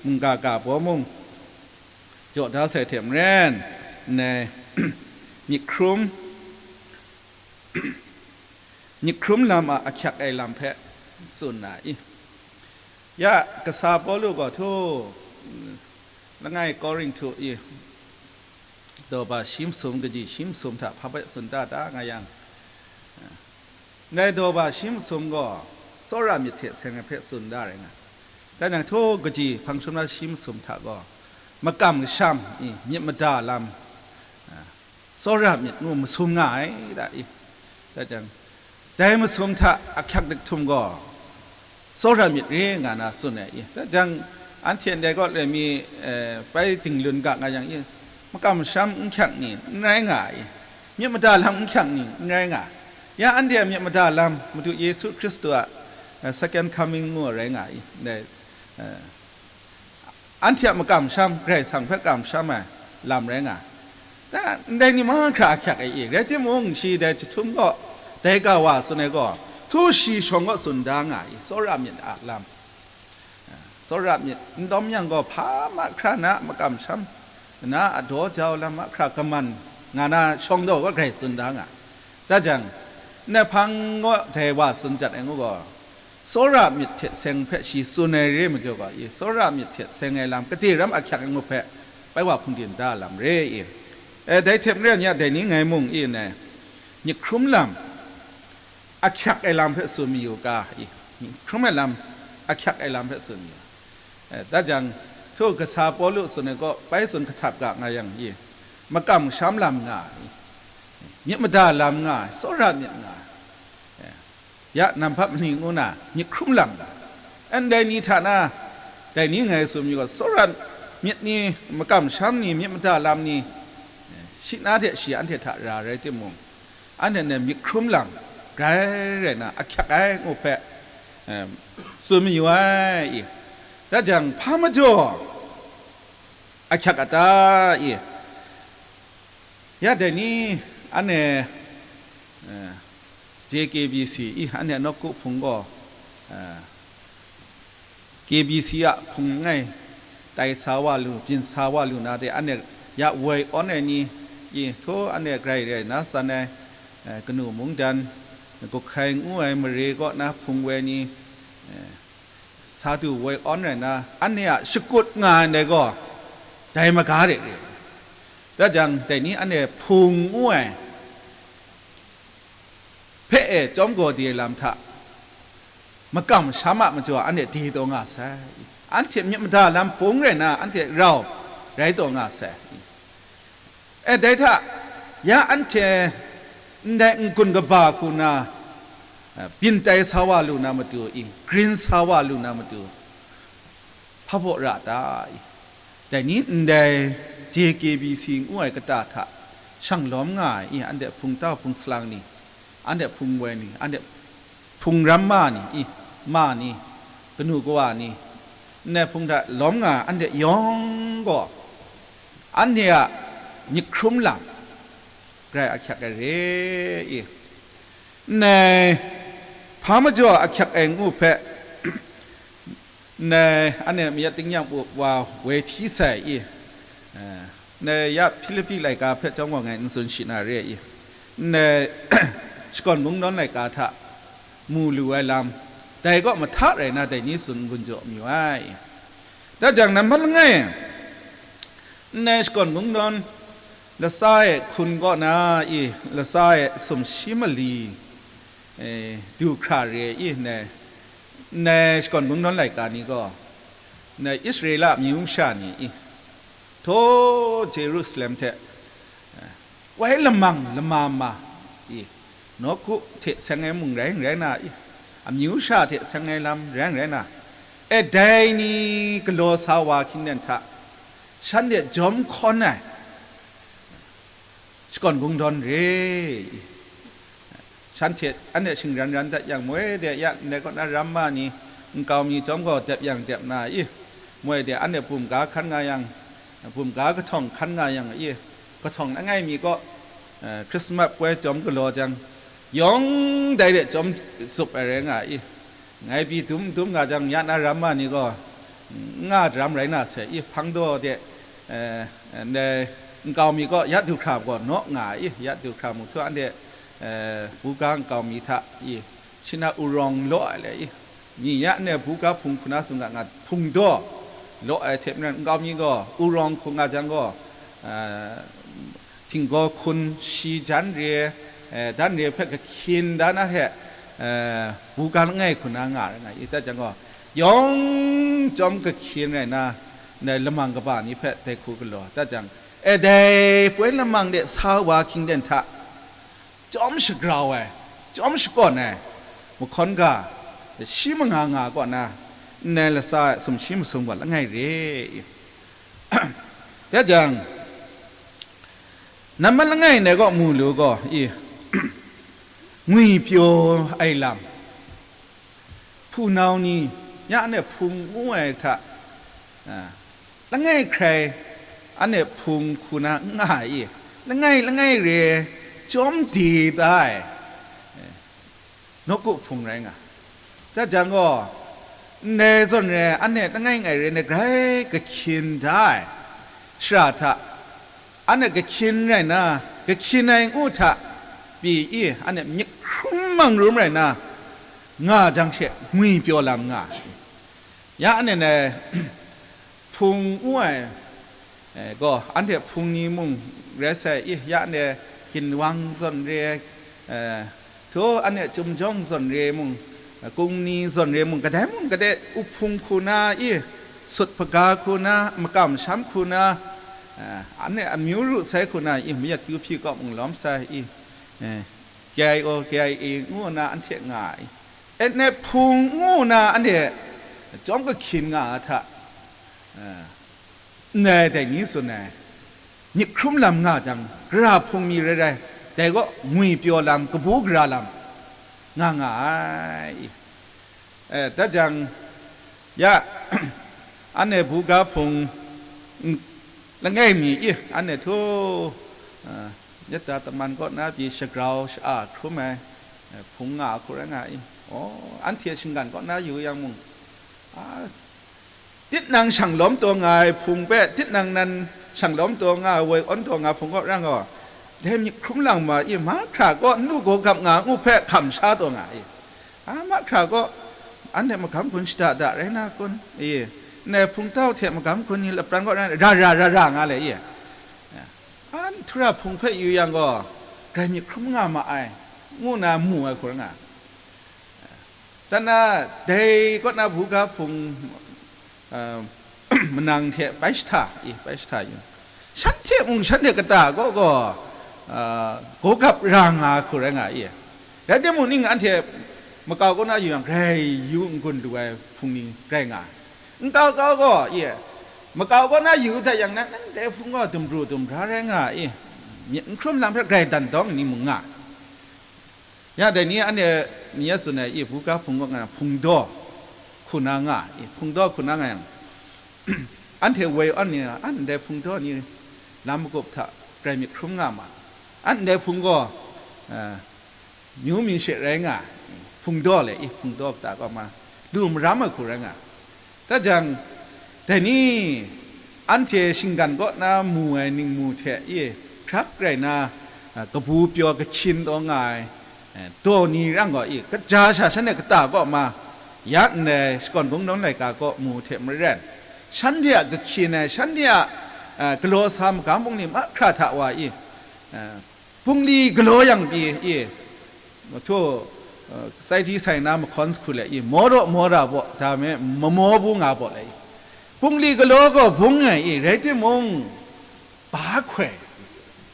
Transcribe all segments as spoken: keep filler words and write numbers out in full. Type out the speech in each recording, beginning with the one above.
mungga ga baw mung jaw da sai hte maren, ndai myit hkrum, myit hkrum lam a ahkyak ai lam hpe tsun na i? Ya, kasa Pawlu gaw htu, langai Korinhtu i daw ba shi masum, kaji shi masum hta hpa bai tsun da ta nga yang, ndai daw ba shi masum gaw tsawra myit hte seng ai hpe tsun da rai nga. Dai nang htu kaji hpang shangun shi masum hta gaw makam masham i myit mada lam, a, tsawra myit ngu masum nga ai da i. Dai jang, dai masum hta ahkyak diktum gaw tsawra myit re nga na tsun ai i. Dai jang, anhte ndai kaw le mi, eh, bai dinglun ga nga yang i, makam masham n hkyak ni n rai nga ai, myit mada lam n hkyak ni n rai nga. Ya, anhte a myit mada lam Madu Yesu Hkristu a, eh, second coming ngu rai nga i. Ndai, eh, anhte a makam masham, Karai Kasang hpe kamsham ai lam rai nga. Da, ndai ni mahkra ahkyak ai i, rai timung, shi dai jahtum gaw, dai ga wa tsun ai gaw, htu shi shawng kaw tsun da nga i, tsawra myit a lam. Tsawra myit n dawm yang gaw, hpa mahkra na a makam masham, na a daw jau lam mahkra kaman nga na shawng daw kaw grai tsun da nga. Da jang, ndai hpang gaw dai wa tsun jat ai ngu gaw, tsawra myit hte seng hpe shi tsun ai re majaw gaw, i tsawra myit hte seng ai lam gade ram ahkyak ai ngu hpe, bai wa hpungdim da lam re i. E, dai hte maren ya, dai ni ngai mung i ndai myit hkrum lam ahkyak ai lam hpe tsun mayu ga i, myit hkrum ai lam, ahkyak ai lam hpe tsun mayu. E, da jang, htu kasa Pawlu tsun ai gaw, bai tsun kahtap ga nga yang i, makam masham lam nga i, myit mada lam nga ai, tsawra myit nga ai. E, ya, nampat mani ngu na myit hkrum lam nga ai. Ndai ni hta na, dai ni ngai tsun mayu gaw, tsawra myit ni, makam masham ni, myit mada lam ni, e, shi na hte shi anhte hta ra rai timung, anhte ndai myit hkrum lam grai rai na, ahkyak ai ngu hpe, e, tsun mayu ai i. Da jang, hpa majaw ahkyak a ta i? Ya, dai ni, anhte, eh, J K B C i, anhte nawku hpung gaw, eh, K B C a hpung langai tai sa wa lu, byin sa wa lu na de, anhte ya woi awn ai ni i, htu anhte grai rai na san ai, eh, kanu mungdan, Guhkai ngu ai mare kaw na hpung woi ni, eh, sa du woi awn rai na, anhte a shakut nga ai ndai gaw, dai maga de re. Da jang, dai ni anhte hpung ngu ai hpe e chyawm gaw de lam hta, makam masham a majaw anhte de taw nga sai. Anhte myit mada lam hpung rai na, anhte rau rai taw nga sai. E, dai hta, ya anhte ndai n-gun kaba hku na, e, byin tai sa wa lu na matu i, grin sa wa lu na matu, hpa baw ra ta i? Dai ni ndai J K B C ngu ai kata hta shang lawm nga ai i? Anhte hpung tau hpung salang ni, anhte hpung woi ni, anhte hpung ramma ni i, ma ni, kanu kawa ni, ndai hpung hta lawm nga ai anhte yawng gaw, anhte a myit hkrum lam grai ahkyak ai re i? Ndai hpa majaw ahkyak ai ngu hpe, ndai anhte mayat tingnyang up wa woi hti sai i? Eh, ndai ya Hpilipi laika hpe chyawm gaw ngai n tsun shi na re i? Ndai shakawn kungdawn laika hta mu lu ai lam, dai kaw mahta rai na, dai ni tsun n-gun jaw mayu ai. Da jang, nambat langai, ndai shakawn kungdawn latsa e hkun kaw na i, latsa e sumshi mali, e, du hkra re i, ndai, ndai shakawn kungdawn laika ni gaw, ndai Israela amyu masha ni i, htaw Jerusalem hte, woi lamang lama ma i, nawku hte seng ai mung rai n rai na i, amyu sha hte seng ai lam rai n rai na, e, dai ni galaw sa wa hkying nen hta, shanhte jawm hkawn ai shakawn kungdawn re i, shanhte anhte shingran ran dat yang, moi de ya ndai kaw na ramma ni nkau mi jawm gaw dep yang dep na i, moi de anhte bumga hkan nga yang, bumga kahtawng hkan nga yang i, kahtawng langai mi kaw, eh, Krismas poi jawm galaw jang, yawng dai de jawm zup ai rai nga i, ngai pyi dum dum nga jang, ya na ramma ni gaw, nga daram rai na sai, i hpang daw de, eh, ndai nkau mi gaw ya du hkra gaw naw nga ai, i ya du hkra mu htu anhte, eh, buga nkau mi hta i shi na urawng law ai le, i mi ya ne buga hpung hku na tsun ga nga hpung daw law ai hte maren nkau mi gaw urawng hku nga jang gaw, eh, htinggaw hkun shi jan re, eh, dan re hpe kahkyin da na hte, eh, buga langai hku na nga ra nga i, dat jang gaw, yawng chyawm kahkyin rai na, ndai lamang kaba ni hpe dai hku galaw, dat jang, e dai poi lamang de sa wa hkying den hta, chyawm shagrau ai, chyawm shakawn ai, mahkawn ga, shi manga nga kaw na, ndai latsa ai sumshi masum gaw langai re i. Dat jang, nambat langai ndai kaw mu lu gaw, i, ngwipyaw ai lam, hpunau ni, ya anhte hpung ngu ai hta, a, langai hkrai anhte hpung hku na n nga ai, i, langai langai re chyawm de da ai, nawku hpung rai nga. Dat jang gaw, ndai zawn re ai, anhte langai ngai re ai grai kahkyin da ai shara hta, anhte kahkyin rai na, kahkyin ai ngu hta pyi i, anhte myit hkrum mang rum rai na, nga jang she ngwipyaw lam nga ai. Ya anhte ndai hpung ngu ai, eh, gaw, anhte hpung ni mung rai sai i, ya anhte ginwang zawn re ai, eh, htu anhte chyum jawng zawn re ai mung, eh, kungni zawn re ai mung, kadai mung kadai uhpung hku na i, sut hpaga hku na, makam masham hku na, eh, anhte amyu ru sai hku na i, mayat kyu hpyi kaw mung lawm sai i, eh, K I O, K I A ngu na anhte nga ai. Etne hpung ngu na anhte chyawm kahkyin nga ai hta, eh, ndai dai ni tsun ai, myit hkrum lam nga jang, gara hpung mi rai rai, dai gaw ngwipyaw lam, kabu gara lam nga nga ai. Eh, dat jang, ya, anhte buga hpung, mm, langai mi i, anhte htu, eh, yada taman kaw na pyi shagrau sha-a hkrum ai, eh, hpung nga hku rai nga i. Oh, anhte shinggan kaw na yu yang mung, a, tit nang shang lawm taw nga ai hpung hpe, tit nang nan shang lawm taw nga ai, woi awn taw nga ai hpung kaw rang gaw, dai myit hkrum lang ma i, mahkra kaw n lu gaw gap nga ngu hpe hkam sha taw nga i. A, mahkra kaw, anhte magam hkun shada da rai na kun? I, ndai hpungtau hte magam hkun ni lapran kaw rai, ra ra ra ra nga le i. A, nhtara hpung hpe yu yang gaw, grai myit hkrum nga ma ai, ngu na mu ai hku rai nga. Dan na, dai kaw na buga hpung, uh, manang hte bai shahta i, bai shahta yu. Shanhte mung shanhte kata kaw gaw, uh, gawgap ra nga hku rai nga i. Rai timung, ning anhte makau kaw na yu yang, grai yu n-gun lu ai hpung ni rai nga ai. Nkau kau gaw, i, makau kaw na yu hta yang, nan, nan dai hpung gaw dumru dumra rai nga i, myit n hkrum lam hpe grai dan dawng ni mung nga. Ya dai ni anhte ni a tsun ai, i, buga hpung kaw nga, hpung daw hku na nga, i, hpung daw hku na nga yang, anhte woi awn ni, an ndai hpung daw ni lam magup hta grai myit hkrum nga ma, an ndai hpung gaw, eh, myu mi she rai nga, hpung daw le i, hpung daw kata kaw ma, lu maram ai hku rai nga. Dat jang, dai ni anhte shinggan kaw na mu ai ningmu hte i hkrak rai na, a, kabu pyaw kahkyin taw nga ai, e, daw ni rang gaw i, kaja sha shanhte kata kaw ma, ya ndai shakawn kungdawn laika kaw mu hte maren, shanhte a kahkyin ai, shanhte a, a, galaw sa magam bungli mahkra hta wa i, a, bungli galaw yang pyi i, matu, uh, sai di sai na mahkawn sahku le i, maw raw maw ra baw, da me mamaw bu nga baw le i, bungli galaw gaw bung ai i, rai timung, ba hkoi,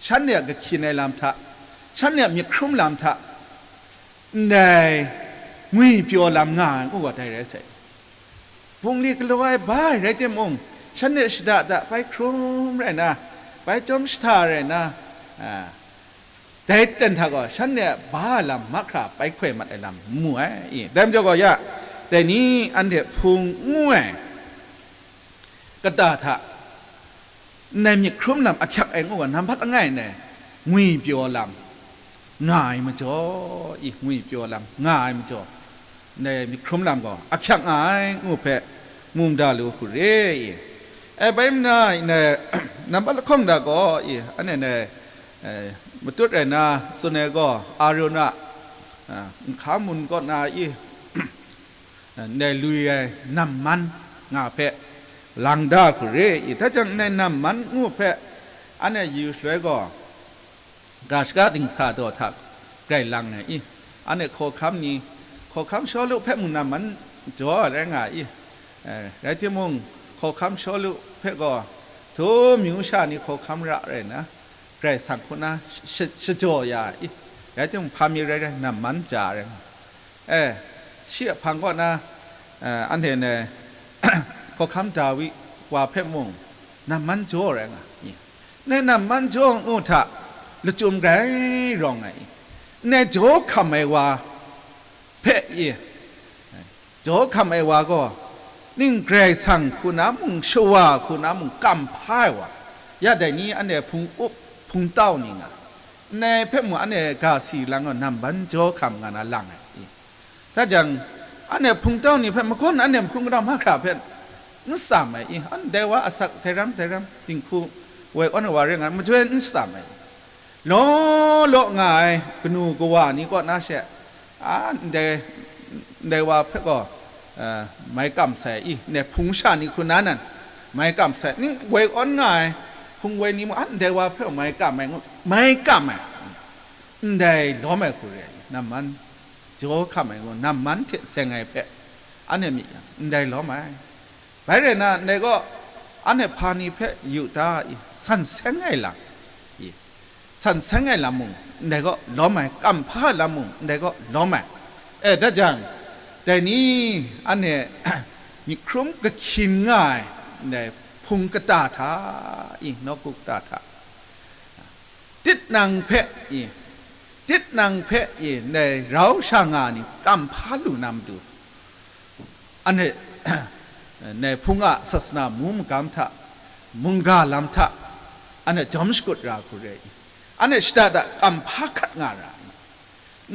shanhte a kahkyin ai lam hta, shanhte a myit hkrum lam hta, ndai ngwipyaw lam nga ai, ngu gaw dai rai sai. Bungli galaw ai ba ai rai timung, shanhte shada da bai hkrum rai na, bai chyawm shahta rai na, a, dai ten hta gaw shanhte ba ai lam mahkra bai hkoi mat ai lam n mu ai i. Dai majaw gaw ya, dai ni anhte hpung ngu ai kata hta, ndai myit hkrum lam ahkyak ai ngu gaw, nambat langai ndai ngwipyaw lam nga ai majaw, i, ngwipyaw lam nga ai majaw, ndai myit hkrum lam gaw ahkyak nga ai ngu hpe, mung da lu hku re i. E bai nna, i, nambat lahkawng da gaw i, anhte ne, e, matut rai na tsun ai gaw, Arun a, a, nhka mun kaw na i, ndai lui ai namman nga hpe lang da hku re i. Hta jang ndai namman ngu hpe anhte yu shaloi gaw, ga shaka dingsa daw hta grai lang ai i. Anhte hkawhkam ni, hkawhkam Shawlu hpe mung namman jaw ai rai nga i. Eh, rai timung, hkawhkam Shawlu hpe gaw, htu myu sha ni hkawhkam ra rai nna, Karai Kasang hku na sh-, sh-, shajaw ya ai i. Rai timung, hpa mi rai rai, namman ja ai rai nga. E, shi a hpang kaw na, e, anhte ne, hkawhkam Dawi wa hpe mung, namman jaw rai nga, i. Ndai namman jaw ngu hta, lachyum grai rawng ai i. Ndai jaw hkam ai wa hpe i, jaw hkam ai wa gaw, ning Karai Kasang hku na mung, shawa hku na mung, kam hpa ai wa, ya dai ni anhte hpung up, hpung tau ni nga, ndai hpe mung anhte ga si lang gaw, namman jaw hkam nga na lang ai i. Hta jang, anhte hpungtau ni hpe, magawn anhte hpung kata mahkra hpe n tsam ai i, ndai wa asak dai ram, dai ram, dinghku woi awn ai wa rai nga, majoi n tsam ai. Law law nga ai kanu kawa ni kaw na she, a, ndai, ndai wa hpe gaw, eh, mai kam sai i, ndai hpung sha ni hku na nan, mai kam sai, ning woi awn nga ai hpung woi ni mung, a, ndai wa hpe mai kam ai ngu, mai kam ai, ndai lawm ai hku re ai, namman jaw hkam ai ngu, namman hte seng ai hpe anhte myit yang, ndai lawm ai. Bai rai nna, ndai gaw, anhte hpa ni hpe yu ta i, san seng ai lam i, san seng ai lam mung, ndai gaw lawm ai, kam hpa ai lam mung, ndai gaw lawm ai. E, da jang, dai ni anhte myit hkrum kahkyin nga ai, ndai hpung kata hta i, nawku kata hta, tit nang hpe i, tit nang hpe i, ndai rau sha nga ni kam hpa lu na matu, anhte, ndai hpung a sasana mu magam hta, mungga lam hta, anhte jawm shakut ra hku re i, anhte shada da kam hpa hkat nga ra i.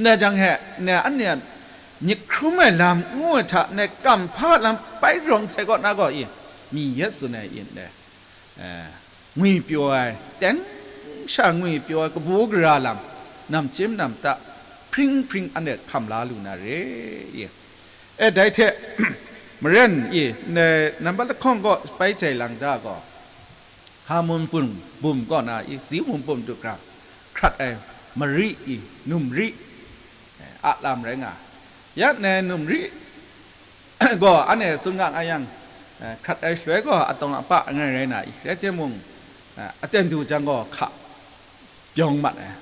Ndai jang he, ndai anhte a myit hkrum ai lam ngu ai hta, ndai kam hpa lam bai rawng sai kaw na gaw i, mi yet tsun ai i, ndai, eh, ngwipyaw ai, teng sha ngwipyaw ai kabu gara lam, namchyim namta, hpring hpring anhte hkam la lu na re i. E, dai hte maren i, ndai nambat lahkawng kaw bai jai lang da gaw, Hamun bum, bum kaw na i, Zimun bum du hkra hkrat ai mari i, numri, eh, a lam rai nga. Ya ndai numri gaw anhte tsun nga nga yang, eh, hkrat ai shaloi gaw atawng apa ngai rai na i, rai timung, eh, aten du jang gaw hka pyawng mat ai.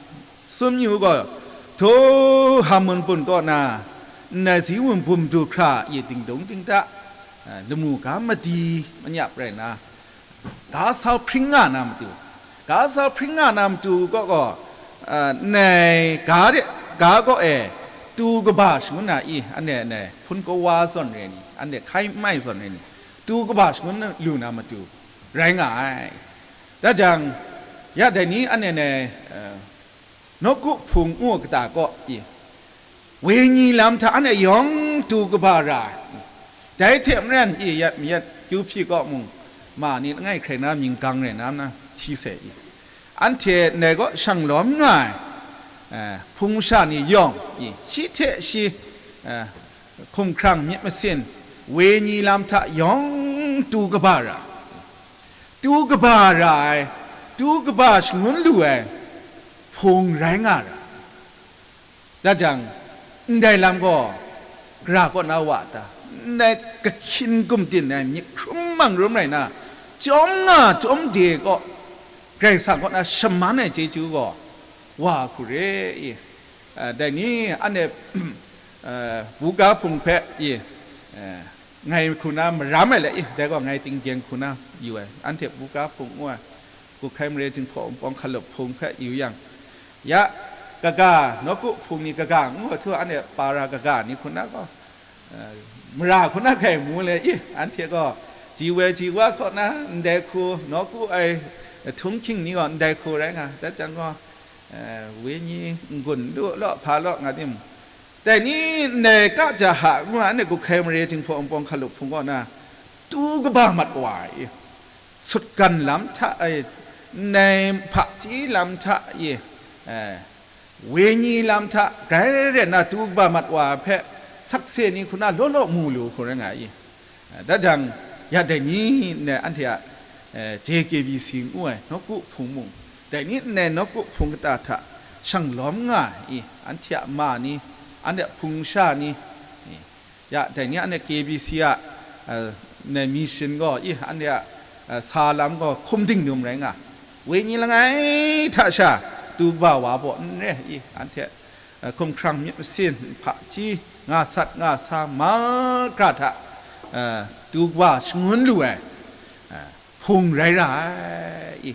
Sumyu gaw, htu Hamun bum kaw na, ndai Zimun bum du hkra i, dingdung dingda, eh, lamu ga madi manyap rai na, ga sau hpring nga na matu, ga sau hpring nga na matu kaw gaw, a, ndai ga de, ga kaw e tu kaba shangun na i, anhte ndai hpun kawa zawn re ni, anhte hkai nmai zawn re ni, tu kaba shangun lu na matu rai nga ai. Da jang, ya dai ni anhte ndai, a, nawku hpung ngu kata kaw i, wenyi lam hta anhte yawng tu kaba ra ai. Dai hte maren i, yat mayat kyu hpyi kaw mung, ma ni langai hkrai na mying gang rai na, na hti sai i. Anhte ndai kaw shang lawm nga ai, eh, hpung masha ni yawng i, shi hte shi, eh, hkumhkrang myit masin, wenyi lam hta yawng tu kaba ra, tu kaba ra ai, tu kaba shangun lu ai hpung rai nga ra. Da jang, ndai lam gaw, gara kaw na wa ta, ndai kahkyin gumdin ai myit hkrum mang rum rai na, chyawm nga chyawm de kaw, Karai Kasang kaw na shaman ai chyeju gaw, wa hku re i, a, dai ni anhte, a, buga hpung hpe i, a, ngai hku na maram ai le i, dai gaw ngai tinggyeng hku na yu ai, anhte buga hpung ngu ai, Kuhkai mare Jinghpaw Wunpawng Hkalup hpung hpe yu yang, ya, kaga, nawku hpung ni kaga ngu ai htu anhte para kaga ni hku na gaw, eh, mara hku na hkai mu le i, anhte gaw, ji woi ji wa kaw na ndai hku, nawku ai, eh, htunghking ni gaw ndai hku rai nga, dat jang gaw, eh, wenyi n-gun lu law, hpa law nga tim, dai ni ndai ka ja ha ngu ai, anhte Kuhkai mare Jinghpaw Wunpawng Hkalup hpung kaw na, tu kaba mat wa i, sutgan lam hta e, nnai hpaji lam hta i, eh, wenyi lam hta grai rai nna tu kaba mat wa hpe sakse ni hku na law law mu lu hku rai nga i. Eh, da jang, ya dai ni nna anhte a, eh, J K B C ngu ai nawku hpung mung, dai ni nna nawku hpung kata hta shang lawm nga ai i, anhte a ma ni, anhte a hpung sha ni, i, ya, dai ni anhte K B C a, eh, nai mission gaw, i, anhte a, eh, sa lam gaw hkum ding dum rai nga, wenyi langai hta sha tu kaba wa baw n re, i, anhte, eh, hkumhkrang myit masin, hpaji, nga sat nga sa, mahkra hta, eh, tu kaba shangun lu ai, eh, hpung rai ra ai, i.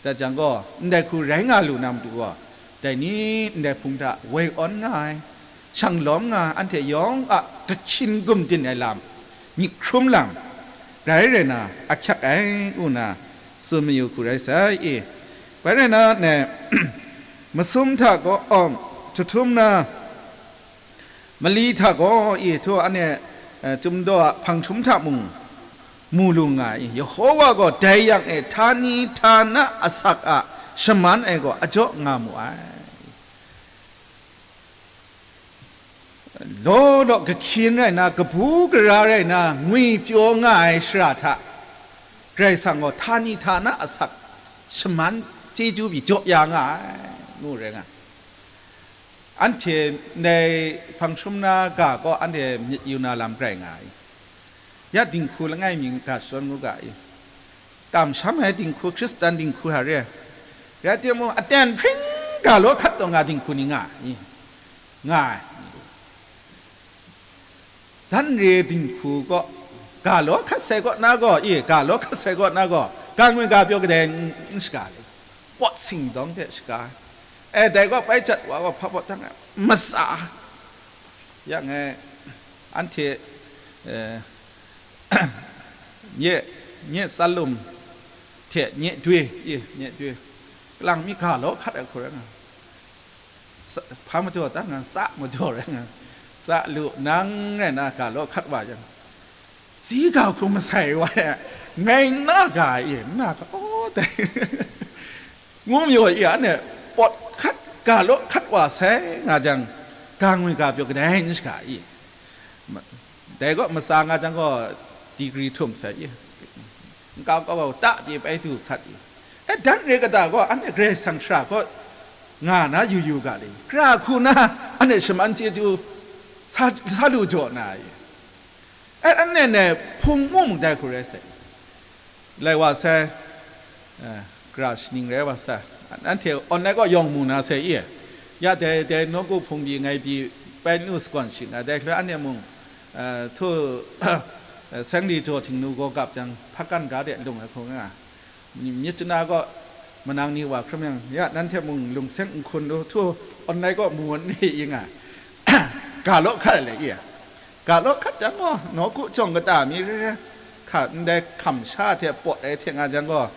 Dat jang gaw, ndai hku rai nga lu na matu gaw, dai ni ndai hpung hta woi awn nga ai, shang lawm nga ai, anhte yawng a kahkyin gumdin ai lam, myit hkrum lam, grai rai na ahkyak ai, ngu na tsun mayu hku rai sai i. Bai rai na, ne, masum hta gaw, awng, jahtum na, mali hta gaw i htu anhte, eh, Chyum daw a hpang htum hta mung mu lu nga ai. Yehova gaw dai yang e htani htana asak a shaman ai gaw a jaw nga mu ai. Law law kahkyin rai na, kabu gara rai na, ngwi pyaw nga ai shara hta, Karai Kasang gaw htani htana asak shaman chyeju pyi jaw ya nga ai, ngu rai nga ai. Anhte ndai hpang htum na ga gaw anhte myit yu na lam grai nga ai. Ya dinghku langai mi ga shadawn ngu ga i. Kamsham ai dinghku, Hkristan dinghku hta re ai. Rai timung, aten hpring ga law hkat taw nga dinghku ni nga ai. Nga ai. Dan re dinghku gaw, ga law hkat sai kaw na gaw, i, ga law hkat sai kaw na gaw, ga ngwi ga pyaw kadai n, n shaga le, pawt singdawng hte shaga ai. E, dai gaw bai jat wa gaw hpa pawt dan ai, matsa. Ya ngai, anhte, e, nye, nye tsalum hte nye doi, i, nye doi, kalang mi ga law hkat ai hku rai nga. Sa-, hpa majaw ta nga, tsa majaw rai nga, tsa lu nang rai na ga law hkat wa yang, tsi ga hku masai wa ya, ngai n na ga e, n na ga, aw, dai, ngu mayu wa i, anhte pawt hkat, ga law hkat wa sai nga jang, ga ngwi ga pyaw kadai n shaga i. Ma-, dai gaw matsa nga jang gaw, degree htum sai i, nkau kau gaw ta pyi bai du hkat i. E, dan re kata gaw, anhte Karai Kasang shara gaw nga na yu yu ga le, gara hku na anhte shaman chyeju sa, sa lu jaw na i. E, anhte ne hpung mung mung dai hku rai sai. Lai wa sai, eh, gara shaning rai wa sai. Anhte awn ai kaw yawng mu na sai i. Ya dai, dai nawku hpung pyi ngai pyi bai nu sagawn shing ai, dai hkra anhte mung, eh, htu, eh, seng li jaw htingnu gaw gap jang, hpakan ga de lung ai hku nga. Myit chana gaw manang ni wa hkrum yang, ya nanhte mung lungseng n hkun lu, htu awn ai kaw mu n ri i nga. Ga law hkat ai le i. Ga law hkat jang gaw, nawku jawng kata mi re re, hka ndai hkam sha hte pawt ai hte nga jang gaw,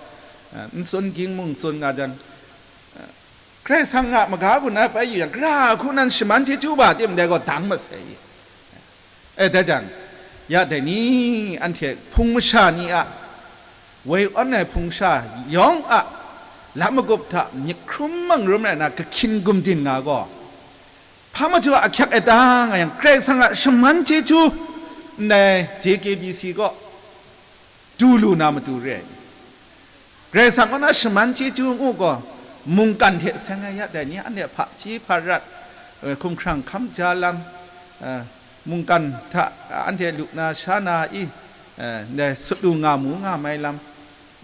eh, n tsun ging mung tsun nga jang, eh, Karai Kasang a maga hku na bai yu yang, gara hku nan shaman chyeju wa tim dai gaw dang masai i. Eh, dai jang, ya dai ni anhte hpung masha ni a, woi awn ai hpung sha yawng a lam magup hta myit hkrum mang rum rai na kahkyin gumdin nga gaw, hpa majaw ahkyak e ta nga yang, Karai Kasang a shaman chyeju ndai J K B C gaw du lu na matu re ai. Karai Kasang kaw na shaman chyeju ngu gaw, mungkan hte seng ai ya dai ni, anhte hpaji hparat, eh, hkumhkrang hkam ja lam, eh, mungkan hta anhte lu na sha na i, eh, ndai sut lu nga mu nga mai lam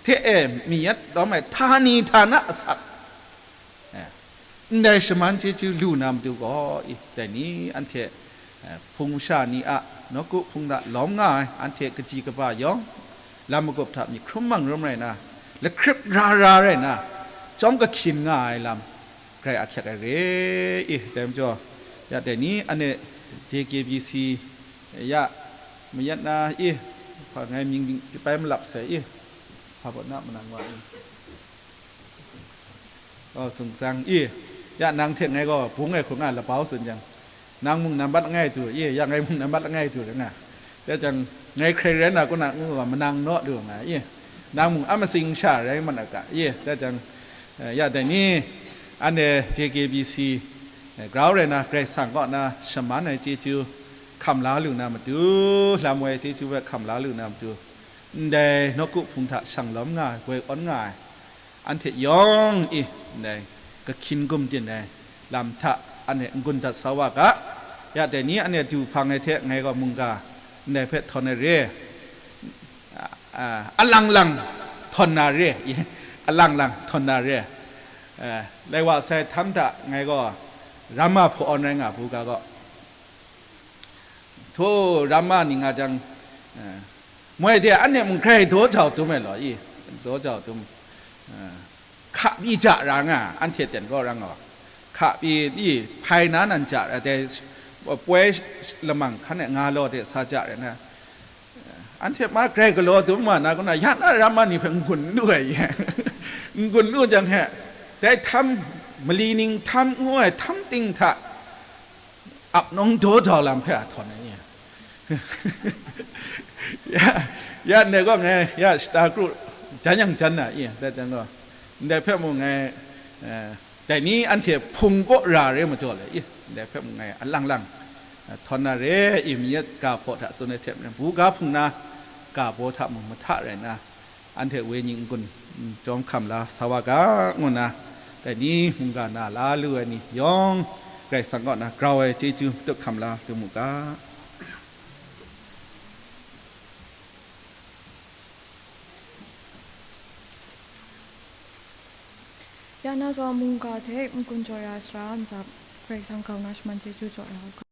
hte e, mi yat lawm ai htani htana asak, eh, ndai shaman chyeju lu na matu gaw, i, dai ni anhte, eh, hpung masha ni a nawku hpung hta lawm nga ai, anhte kaji kaba yawng lam magup hta myit hkrum mang rum rai na, lahkrip ra ra rai na, chyawm kahkyin nga ai lam grai ahkyak ai re i. Dai majaw, ya dai ni anhte J K B C ya mayat na i, hpa ngai mying bai malap sai i, hpa baw na manang wa i. Oh, Zungzang i, ya nang hte ngai gaw bung ai hku nga labau tsun jang, nang mung nambat langai du i, ya ngai mung nambat langai du rai nga. Ya jang, Ngai hkrai rai na, kaw na ngu ga manang naw lu nga i, nang mung a matsing sha rai mat a ga i, dai jang, eh, ya dai ni, anhte J K B C, eh, grau rai na, Karai Kasang kaw na shaman ai chyeju hkam la lu na matu, lam wai chyeju hpe hkam la lu na matu, ndai nawku hpung hta shang lawm nga ai, goi awn nga ai, anhte yawng e ndai kahkyin gumdin ai lam hta anhte n-gun dat sa wa ga. Ya dai ni anhte du hpang ai hte ngai gaw mungga ndai hpe htawn ai re, a, alang lang htawn na re, alang lang htawn na re. Eh, lai wa sai htam hta ngai gaw ramma hpaw awn rai nga bu ga gaw, hto ramma ni nga jang, eh, moi de anhte mung grai daw jau dum ai law i, daw jau dum, eh, hka pyi ja ra nga, anhte ten gaw rang gaw, hka pyi i hpai na nan ja ra, dai poi lamang hkan e nga law de sa ja ra na, eh, anhte ma grai galaw dum wa na, kaw na ya na ramma ni hpe n-gun n lu ai, n-gun lu jang he, dai htam, mali ning htam ngu ai htam ting hta, ap nawng daw jau lam hpe a htawn ai i. Ya, ya ndai gaw ngai, ya shata kru jan yang jan na i, dai jang gaw, ndai hpe mung ngai, eh, dai ni anhte hpung kaw ra re majaw le i, ndai hpe mung ngai alang lang, eh, htawn na re i, mi yet ga hpaw hta tsun ai hte maren, buga hpung na ga baw hta mung mahta rai nna, anhte wenyi n-gun, mm, chyawm hkam la sa wa ga, ngu nna, dai ni mungga na la lu ai ni yawng, Karai Kasang kaw na grau ai chyeju matut hkam la lu mu ga. Ya na zawn mungga hte n-gun jaw ya sara ntsa, Karai Kasang grau na shaman chyeju jaw ya u ga.